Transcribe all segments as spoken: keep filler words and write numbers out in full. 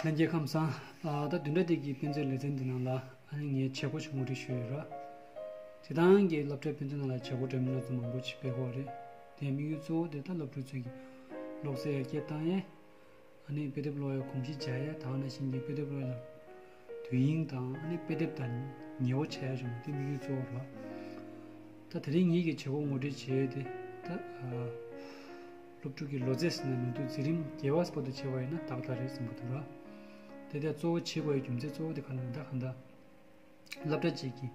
ལྷན་རྒྱས་ཁམས་བཟང་། ཨ་ད་བདུན་ཕྲག་འདི་གི་དཔེ་མཛོད་ལེ་ཚན་འདི་ནང་ལ་ཨ་ནི་ངས་བྱེད་སྒོ་ཞིག་ངོ་སྤྲོད་ཞུས་ཡོད་ར། སྤྱིར་བཏང་གི་སློབ་གྲྭའི་དཔེ་མཛོད་ནང་ལ་བྱེད་སྒོ་འདྲ་མིན་སྣ་ཚོགས་མང་པོ་ཞིག་སྤེལ་གྱི་ཡོད་རེད། དེ་དམིགས་ཡུལ་གཙོ་བོ་དེ་ད་སློབ་ཕྲུག་ཚོ་གི་ཀློག་རྩལ་ཡར་རྒྱས་བཏང་ཡས། ཨ་ནི་དཔེ་དེབ་ཀློག་ཡ་གོམས་གཤིས་འཇགས་ཡ། ད་ག་ནང་བཞིན་གྱི་དཔེ་དེབ་ཀློག་ཡ་ལ་དུས་ཡུན་དང་ཨ་ནི་དཔེ་དེབ་དང་ཉེ་བོ་བྱ་ཡ་བྱུང་དེ་དམིགས་ཡུལ་གཙོ་བོ་རེད། ད་དེ་རིང་ངེད་ཀྱི་བྱེད་སྒོ་ངོ་སྤྲོད་བྱེད་ཡ་དེ་ད་ཨ་སློབ་ཕྲུག་གི་ལོ་ཚད་ཟེར་ན་མི་འདུག་འཛིན་རིམ་བརྒྱད་པ་བར་དུ་བྱས་པ་ཡིན་ན་ཏག་ཏག་རེད་བསམ་གྱི་འདུག་ར། དེ་ལྟར་གཙོ་བོ་བྱེད་དགོས་ཡ་རྒྱུ་མཚན་གཙོ་བོ་དེ་ག་རེ་ལབ་ན་ད་གང་ལྟར་སློབ་གྲྭ་གཅིག་གི་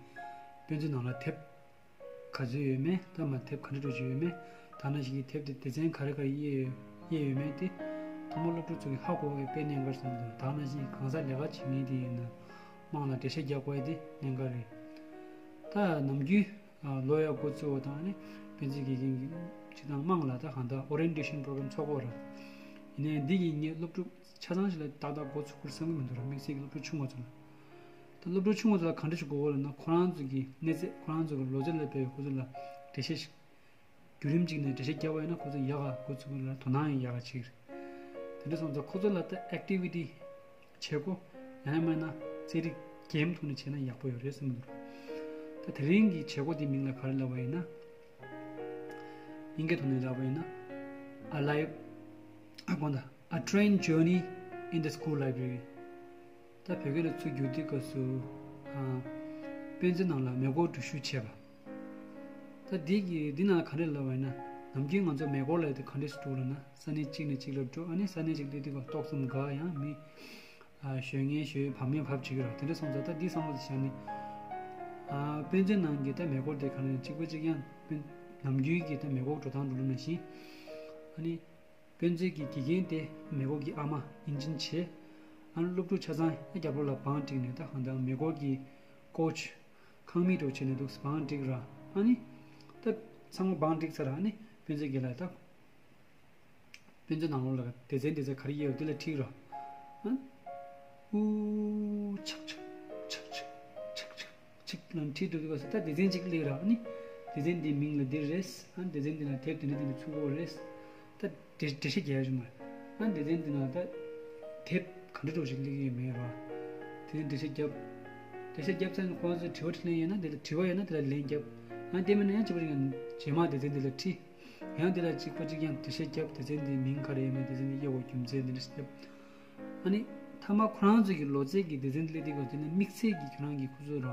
དཔེ་མཛོད་ནང་ལ་དེབ་ག་ཚོད་ཡོད་མེད། ད་མ་དེབ་ག་འདྲ་འདྲ་ཅིག་ཡོད་མེད། ད་ནང་བཞིན་གྱི་དེབ་དེ་སྡེ་ཚན་ག་རེ་ག་རེ་དབྱེ་ཡོད་དབྱེ་ཡོད་མེད་དེ་ཐོག་མར་སློབ་ཕྲུག་ཚོ་གིས་ཧ་གོ་བའི་དཔེ་གནད་འགག་ཙམ་དང་། ད་ནང་བཞིན་གང་ཟག་ལས་ཀ་བྱེད་མཁན་དེ་ཡིན་ན་དམངས་ལ་འགྲེལ་བཤད་རྒྱག་དགོས་དེ་གནད་འགག་རེད། ད་ནམ་རྒྱུན་ཨ་ལོ་ཡར་འགོ་བཙུགས་པ་དང་ནི་དཔེ་མཛོད་དགེ་རྒན་གྱིས་སྤྱིར་བཏང་དམངས་ལ་ད་གང་ལྟར་ཨོ་རི་ཡེན་ཊེ་ཤན་པོ་རོ་གྷ་རམ་ཚོགས་ཀྱི་ཡོད་རེད། ཡིན་ནའི་འདི་གིས་ངས་སློབ་ཕྲུག་ཆ་ཚང་ཞིག་ལ་ཏག་ཏག་འགོ་ཚུགས་ཀྱི་རེད་བསམ་གྱི་མི་འདུག་ར། དམིགས་བསལ་གྱི་སློབ་ཕྲུག་ཆུང་བ་ཚོ་ལ། ད་སློབ་ཕྲུག་ཆུང་བ་ཚོ་ལ་ག་འདྲ་ཞིག་དགོས་པ་ལབ་ན། ཁོ་རང་ཚོ་གི་གནས་ཚད། ཁོ་རང་ཚོ་གི་ལོ་ཚད་ལ་དཔག་པའི་ཁོ་ཚོ་ལ་འགྲེལ་བཤད་ཞིག་བརྒྱུད་རིམ་གཅིག་ནས་འགྲེལ་བཤད་བརྒྱབ་པ་ཡིན་ན་ཁོ་ཚོ་ཡག་ག་འགོ་ཚུགས་ཀྱི་རེད། དོ་སྣང་ཡང་ཡག་ག་བྱེད་ཀྱི་རེད། དེ་འདྲ་སོང་ཙང་ཁོ་ཚོ་ལ་ད་ཨེག་ཊི་བི་ཊི་བྱེད་སྒོ་ཡང་ཡང་མིན་ན་རྩེད་རིགས་གེམ་ཐོག་ནས་བྱས་ན་ཡག་པོ་ཡོད་རེད་བསམ་གྱི་འདུག་ར། ད་དེ་རིང་གི་བྱེད་སྒོ་དེའི་མིང་ལ་ག་རེ་ལབ་པ་ཡིན་ན། དབྱིན་སྐད་ཐོག་ནས་ལབ་པ་ཡིན་ན། A life ཨ་དགོངས་དག A train journey in the school library. ད་བོད་སྐད་ལ་ཚུར་བསྒྱུར་དུས་སྐབས་སུ། ཨ། དཔེ་མཛོད་ནང་ལ་མེ་འཁོར་འགྲུལ་བཞུད་བྱས་པ། ད་འདི་གི་འདི་ནང་ག་རེ་ལབ་པ་ཡིན་ན། ནམ་རྒྱུན་ང་ཚོ་མེ་འཁོར་ལ་དེ་ག་འདྲས་སུ་འགྲོ་ལབ་ན། ས་གནས་གཅིག་ནས་གཅིག་ལ་འགྲོ། ཨ་ནི་ས་གནས་གཅིག་སླེབས་དུས་སྐབས་ཏོག་ཙམ་དགའ་ཡང་མི། ཨ། ཞོད་ངན་ཞོད་བབ་ངན་བབ་བྱེད་ཀྱི་རེད། དེ་འདྲ་སོང་ཙང་ད་འདི་བསམ་བློ་དེ་བཞག་ནས། ཨ། དཔེ་མཛོད་ནང་གི་ད་མེ་འཁོར་དེ་ག་རེ་གཅིག་པ་གཅིག་རྐྱང་། དཔེ་ནམ་རྒྱུན་གྱི་ད་མེ་འཁོར་འགྲོ་སྟངས་འགྲོ་ལུགས་ནང་བཞིན། ཨ་ནི། དཔེ་མཛོད་ཀྱི་དགེ་རྒན་དེ་མེ་འཁོར་གྱི་ཨ་མ་ཨིན་ཇིན་བྱས། ཨ་ནི་སློབ་ཕྲུག་ཆ་ཚང་ཡང་རྒྱབ་ལོགས་ལ་བང་བསྒྲིགས་ནས། ད་གང་ལྟར་མེ་འཁོར་གྱི་ཀོ་ཆི་ཁང་མིག་འདྲ་བོ་བྱས་ནས་འདུག་བང་བསྒྲིགས་ར། ཨ་ནི་ད་ཚང་མ་བང་བསྒྲིགས་ཚར་ར། ཨ་ནི་དཔེ་མཛོད་ཀྱི་ལ་ད། དཔེ་མཛོད་ནང་ལོགས་ལ་སྡེ་ཚན་སྡེ་ཚན་ག་རེ་དབྱེ་ཡོད་དེ་ལ་ཁྲིད་ར། ཨ། ཨུ། ཆག་ཆག་ཆག་ཆག་ཆག་ཆག་ཆག་ཅིག་ལ་ཁྲིད་འགྲོ་དུས་སྐབས་སུ་ད་སྡེ་ཚན་གཅིག་སླེབས་ར། ཨ་ནི་སྡེ་ཚན་འདིའི་མིང་ལ་འདི་རེད། ཨ་ནི་སྡེ་ཚན་འདི་ལ་དེབ་འདི་འདྲ་འདི་འདྲ་ཚུད་ཀྱི་ཡོད་རེད། ད་འགྲེལ་འགྲེལ་བཤད་རྒྱག་ཡ་བྱུང་མ་རེད། ཨ་ནི་སྡེ་ཚན་འདི་ནང་ད་དེབ་ག་འདྲ་འདྲ་བོ་ཞིག་སླེབས་ཀྱི་ཡོད་མེད་ར། དེ་འགྲེལ་བཤད་རྒྱབ། འགྲེལ་བཤད་རྒྱབ་ཚར་ནས་ཁོང་ཚོས་དྲི་བ་དྲིས་ལན་ཡོད་ན་དེ་ལ། དྲི་བ་ཡོད་ན་དེ་ལ་ལན་རྒྱབ། ཨ་ནི་དེ་མིན་ན་ཡང་གཅིག་པ་རེ་ཡང་རྗེས་མ་སྡེ་ཚན་འདི་ལ་ཁྲིད། ཡང་དེ་ལ་གཅིག་པ་གཅིག་རྐྱང་འགྲེལ་བཤད་རྒྱབ། སྡེ་ཚན་འདིའི་མིང་ག་རེ་ཡིན་མིན། སྡེ་ཚན་འདི་དབྱེ་བ་རྒྱུ་མཚན་འདི་འདྲ་ཞིག་རྒྱབ། ཨ་ནི་མཐའ་མ་ཁོ་རང་ཚོ་གི་ལོ་ཚད་ཀྱི་སྡེ་ཚན་འདི་སླེབས་དུས་སྐབས་དེ་ནི་དམིགས་བསལ་གྱི་ཁྱོད་རང་གི་ཁོ་ཚོ་ར་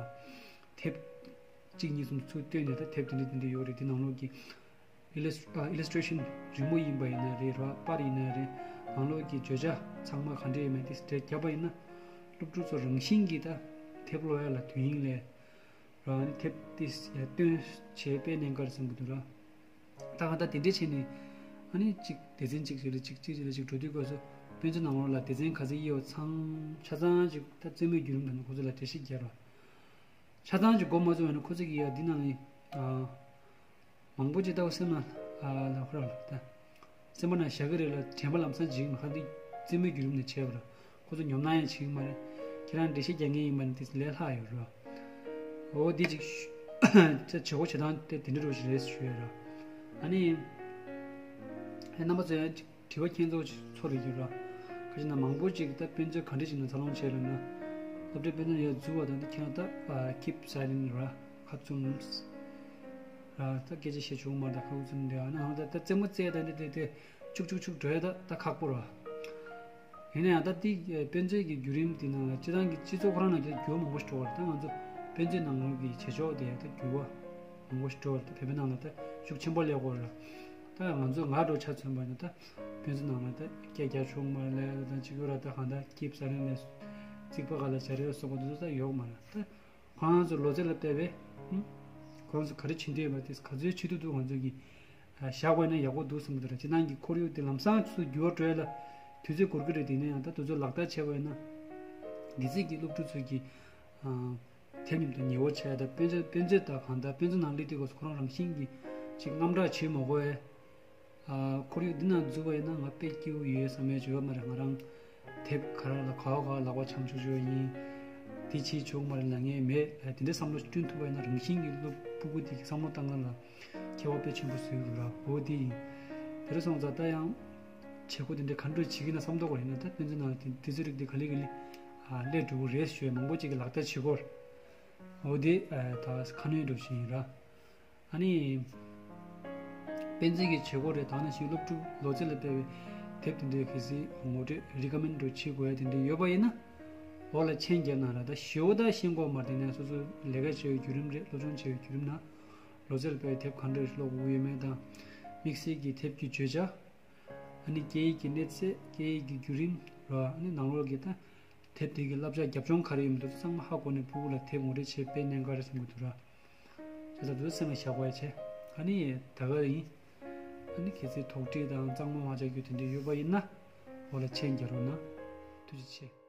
དེབ་གཅིག་གཉིས་གསུམ་ཚུར་བཏོན་ནས། ད་དེབ་དེ་འདྲ་དེ་འདྲ་ཡོད་རེད། དེ་ནང་ལོགས་ཀྱི་ཨི་ལས་ཨ་ཨི་ལས་ཊི་རེ་ཤན་རི་མོ་ཡིན་པ་ཡིན་ན་རེད་ར། པར་ཡིན་ན་རེད། ནང་ལོགས་ཀྱི་བརྗོད་བྱ་ཚང་མ་ག་འདྲ་ཡོད་མེད་དེ་འགྲེལ་བརྒྱབ་པ་ཡིན་ན། སློབ་ཕྲུག་ཚོ་རང་བཞིན་གྱིས་ད་དེབ་ཀློག་ཡ་ལ་དུས་ཡུན་སླེབས་ར། ཨ་ནི་དེབ་དེ་ཡར་བཏོན་བྱས་དཔེ་གནད་འགག་རེད་བསམ་གྱི་འདུག་ར། ད་གང་ལྟར་དེ་འདྲས་བྱས་ནས་ཨ་ནི་གཅིག་སྡེ་ཚན་གཅིག་རྗེས་ལ་གཅིག་གཅིག་རྗེས་ལ་གཅིག་འགྲོ་དུས་སྐབས་སུ་དཔེ་མཛོད་ནང་ལོགས་ལ་སྡེ་ཚན་ག་ཚོད་དབྱེ་བ་ཚང་ཆ་ཚང་ཅིག་ད་རྩེད་མོའི་བརྒྱུད་རིམ་དང་ཁོ་ཚོ་ལ་འགྲེལ་བཤད་རྒྱག་ར། ཆ་ཚང་ཅིག་འགོ་མ་ཚུགས་པ་ཡིན་ན་ཁོ་ཚོ་གིས་ཡ་འདི་ནང་ལ་ཨ་མང་པོ་ཅིག་ལྟ་བུ་སེམས་ལ་ཨ་ལ་ཁོ་ར་ལ་ད་སེམས་པ་ནང་བཞག་གི་རེད་ལ། དྲན་པ་ལམ་སང་འཇིག་མ་ཁ་འདི་རྩེད་མོའི་བརྒྱུད་རིམ་ནས་བྱས་པ་ར། ཁོ་ཚོ་ཉོབ་སྣང་ཡང་བྱེད་ཀྱི་མ་རེད། ཁྱེད་རང་འགྲེལ་བཤད་རྒྱག་མཁན་ཡིན་པ་ནི་དེ་ལས་སླ་ཡོད་རེད་བ། འོ་འདི་ཅིག་ཤ་ད་བྱེད་སྒོ་བྱེད་སྟངས་དེ་དེ་འདྲ་རོ་ཞིག་རེད་ཞུ་ཡ་ར། ཨ་ནི་ཨེ་རྣམ་པ་ཚོ་ཡང་ཅིག་དྲི་བ་ཁྱེད་ཚོ་ཚོར་ཡོད་ར། ག་ཅི་ན་མང་པོ་ཅིག་ད་དཔེ་མཛོད་ག་འདྲ་ཞིག་ནང་འཚར་ལོངས་བྱས་ལབ་ན། སློབ་གྲྭའི་དཔེ་མཛོད་ཡར་འཛུལ་བ་དང་དེ་ཁྱེད་རང་ད་keep silent ར། ཁ་བཙུམ་ར། ད་སྐད་ཆ་བཤད་ཆོག་མ་རེད། ད་ཁ་བཙུམ་བསྡད་ཨ་ན་ད་ད་རྩེད་མོ་རྩེ་ད་འདི་དེ་དེ་ཅུག་ཅུག་ཅུག་འགྲོ་ཡ་ད་ད་ཁག་པོ་ར། ཡིན་ན་ཡང་ད་འདི་དཔེ་མཛོད་ཀྱི་བརྒྱུད་རིམ་འདི་ནང་ལ་སྤྱིར་བཏང་གི་སྤྱི་ཚོགས་ཁོ་རང་ནང་ད་འགྱུར་བ་མང་པོ་ཞིག་འགྲོ་བ་རེད། ད་ང་ཚོ་དཔེ་མཛོད་ནང་ལོགས་ཀྱི་བྱེད་ཕྱོགས་དེ་ད་འགྱུར་བ་མང་པོ་ཞིག་འགྲོ་བ་རེད། ད་བོད་པའི་ནང་ལ་ད་ཤུགས་ཆེན་པོ་སླེབས་ཀྱི་ཡོད་རེད། ད་ང་ཚོ་ང་འདྲ་ཆ་མཚོན་པ་ཡིན་ན་ད་དཔེ་མཛོད་ནང་ལ་ད་སྐད་རྒྱག་ཆོག་མ་རེད་ལབ་ཡ་ད་ཅིག་ཡོད་ར། ད་གང་ལྟར་keep silent ལས་རྩིག་པ་སྒང་ལ་བྱ་རེ་སོགས་པ་དེ་ཚོ་ད་ཡོད་མ་རེད། ད་ཁོ་རང་ཚོ་ལོ་ཚད་ལ་བལྟས་པས། ཧུམ། ཁོ་རང་ཚོ་ག་རེ་བྱེད་འདོད་ཡོད་པ་དེ་ག་ཚོད་བྱེད་ཐུབ་ཐུབ་ང་ཚོ་གིས་བཞག་པ་ཡིན་ན་ཡག་པོ་འདུག་བསམ་གྱི་འདུག་ར། སྤྱིར་བཏང་གི་ཁོར་ཡུག་དེ་ལམ་སང་ཚུར་འགྱུར་བ་འགྲོ་ཡ་ལ་དུས་ཚོད་འགོར་གྱི་རེད། དེ་ནས་ཡང་ད་དུས་ཚོད་ལག་བསྟར་བྱས་པ་ཡིན་ན། འདི་ཚིག་གི་སློབ་ཕྲུག་ཚོ་གིས་ཨ་དེ་མཉམ་དུ་ཉེ་བོ་བྱས། ད་དཔེ་མཛོད་དཔེ་མཛོད་ད་གང་ལྟར་དཔེ་མཛོད་ནང་སླེབས་དུས་སྐབས་སུ་ཁོ་རང་རང་བཞིན་གྱིས་ཅིག་རྔམ་སྐྲག་བྱེད་མ་དགོས་པས། ཨ་ཁོར་ཡུག་འདི་ནང་འཛུལ་བ་ཡིན་ན་ང་དཔེ་སྐྱིད་པོ་ཡོད་བསམ་ཡས་ཅིག་ཡོད་མ་རེད། ང་རང་དེབ་ག་ར་ལ་ག་བ་ག་བ་ལག་པ་འཆང་ཆོག་ཆོག་ཡིན། འདི་བྱེད་ཆོག་མ་རེད་ལབ་མཁན་མེད། ཨ་དེ་འདྲའི་བསམ་བློ་བསྐྲུན་ཐུབ་པ་ཡིན་ན་རང་བཞིན་གྱིས་སློབ་ཕྲུ་གུ་དེ་གི་བསམ་བློ་བཏང་སྟངས་ལ་ཁྱད་པར་དཔེ་ཆེན་པོ་བཟོ་གི་རེད་བ། འོ་དེ་ཡིན། དེ་འདྲ་སོང་ཙང་ད་ཡང་ བྱེད་སྒོ་དེ་འདྲ་ག་འདྲ་བྱེད་ཀྱི་ན་བསམ་ཐོག་གོ་རེད་ན། ད་དཔེ་མཛོད་ནང་ལ་དེ་དེ་ཚོའི་རིགས་དེ་ག་ལེ་ག་ལེ་ཨ་སླེབས་འགྲོ་གི་རེད་ཞུ་ཡ། མང་པོ་ཅིག་གི་ལག་བསྟར་བྱེད་སྒོར་འོ་དེ་ཨ་ད་ཁ་སྣོན་འགྲོ་བཞིན་ཡིན་ར། ཨ་ནི། དཔེ་མཛོད་ཀྱི་བྱེད་སྒོ་རེད། ད་ནང་བཞིན་སློབ་ཕྲུག་ལོ་ཚད་ལ་དཔག་པའི་དེབ་དེ་འདྲའི་གལ་སྲིད་ངོ་སྤྲོད་རི་ཀ་མེན་འགྲོ་བྱེད་དགོས་ཡ་དེ་འདྲ་ཡོད་པ་ཡིན་ན། འོག་ལ་མཆན་རྒྱབ་གནང་ར། ད་ཞེ་པོ་ད་ཤེས་ཀྱི་ཡོད་མ་རེད། དེ་ནས་སོ་སོ་ལས་ཀ་བྱེད་པའི་བརྒྱུད་རིམ་རེད། སློབ་སྦྱོང་བྱེད་པའི་བརྒྱུད་རིམ་ནང་ལོ་ཚད་ལ་དཔག་པའི་དེབ་ག་འདྲ་ཀློག་དགོས་ཡོད་མེད་དང་། དམིགས་བསལ་གྱི་དེབ་ཀྱི་བརྗོད་བྱ། ཨ་ནི་སྐད་ཡིག་གི་གནས་ཚད། སྐད་ཡིག་གི་བརྒྱུད་རིམ་ར། ཨ་ནི་ནང་ལོགས་ཀྱི་ད་དེབ་དེ་གི་བསླབ་བྱ་རྒྱབ་ལྗོངས་ག་རེ་ཡོད་མེད་དེ་ཚོ་ཚང་མ་ཧ་གོ་ནས་ཕྲུ་གུ་ལ་དེབ་ངོ་སྤྲོད་བྱེད་དཔེ་གནད་འགག་རེད་བསམ་གྱི་འདུག་ར། བྱས་ཙང་དེ་ཚོ་སེམས་ལ་བཞག་དགོས་ཡ་བྱས། ཨ་ནི་ད་ག་ཡིན། ཨ་ནི་གལ་སྲིད་དོགས་འདྲི་དང་གཙང་མ་མ་ཆགས་རྒྱུ་དེ་འདྲ་ཡོད་པ་ཡིན་ན། འོག་ལ་མཆན་རྒྱག་རོགས་གནང་། ཐུགས་རྗེ་ཆེ།